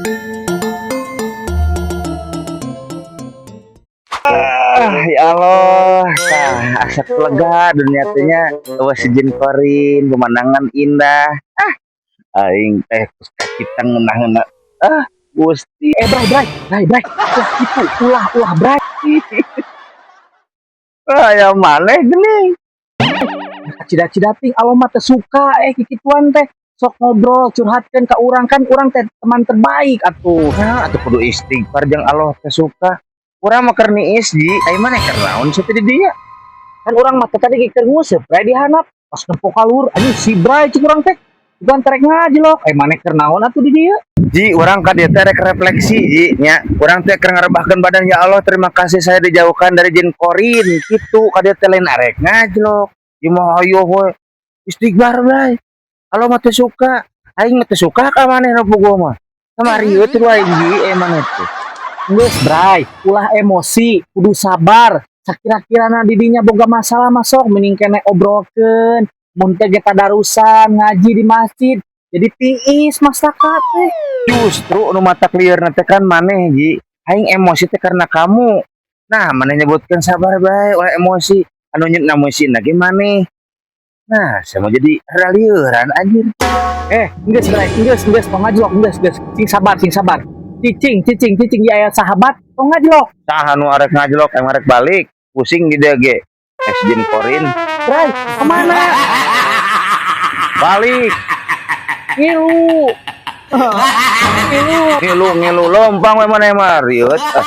Ah, ya Allah, tah asa lega dunia teh nya, euweuh si jin korin, pemandangan indah. Ah, aing teh kita ngeunah-ngeunah. Ah, Gusti. Eh, Bray, Bray, Bray, Bray, ulah itu, ulah, ulah, Bray. Ah, ya maneh geuning. Cida-cida ting Allah mah teu suka kikituan teh. Sok ngobrol, curhatkeun ka urang, kan urang teh teman terbaik atuh. Nah, atuh kudu istighfar jeung Allah teh suka. Urang mah keur niis, Ji. Ai maneh keur naon sih teh di dinya? Kan urang mah teh tadi keur nguseup, Bray, di handap. Pas nempo ka luhur, anjing si Bray cik urang teh. Bukan terek ngajlok, eh maneh keur naon atuh di dieu? Ji, urang ka dieu teh rek refleksi, Ji, nya. Urang teh keur ngarebahkeun badan, ya Allah, terima kasih saya dijauhkan dari jin korin kitu. Ka dieu teh lain arek ngajlok. Ieu mah hayoh we. Istighfar, Bray. Allah mah teu suka. Aing mah teu suka ka maneh nu puguh mah. Kamari teh aing, Ji, eh maneh teh. Geus, Bray, ulah emosi, kudu sabar. Sakira-kirana didinya boga masalah masuk mending kene obrolkeun. Mun teh ge tadarusan ngaji di masjid. Jadi tiis masyarakat teh. Justru nu matak lieur teh kan maneh, Ji. Aing emosi teh karena kamu. Nah, maneh nyebutkeun sabar bae, ulah emosi. Anu nyieun emosi ge maneh. Nah, saya mau jadi rada lieuran anjir. Eh, geus, Bray, geus, geus, tong ngajlok, geus, geus. Sing sabar, sing sabar. Cicing, cicing, cicing ya aya sahabat, tong ngajlok. Saha nu arek ngajlok, aing arek balik. Pusing di dieu ge. Es jin korin. Bray, kemana? Balik. Ngilu. Ngilu. Ngilu ngilu lompang we maneh mah rieut. Ah.